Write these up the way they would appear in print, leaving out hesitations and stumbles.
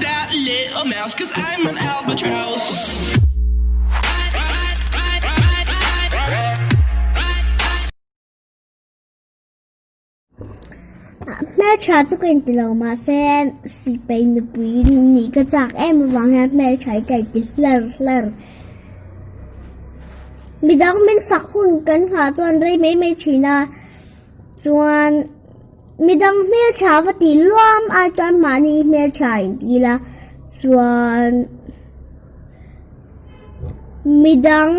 that little mouse, cause I'm an albatross. Hmeltha chu ka inti lo mahse sipai nupui nih ka chak em avang hian hmeltha hi ka inti hlar hlar. Midang min fak hun kan nghah chuan rei mai mai thin a chuan midang hmeltha va tih luam ai chuan mahni hmeltha inti ila chuan midang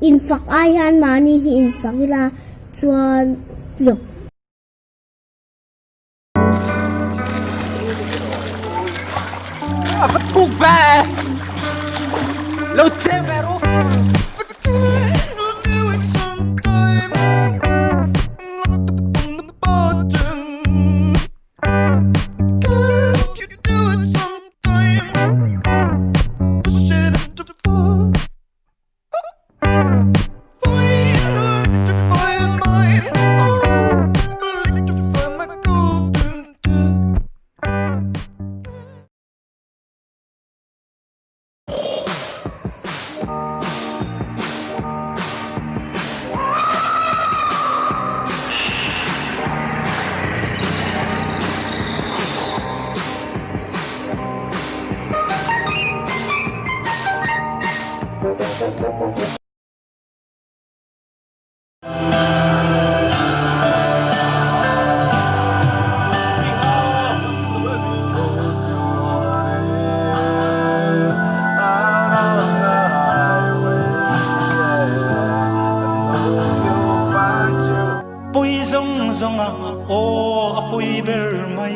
infak ai hian mahni hi infak ila chuan zawk. A va thuk ve! Lo cheu ve ru! Pui zawng zawng a aw a pui ber mai.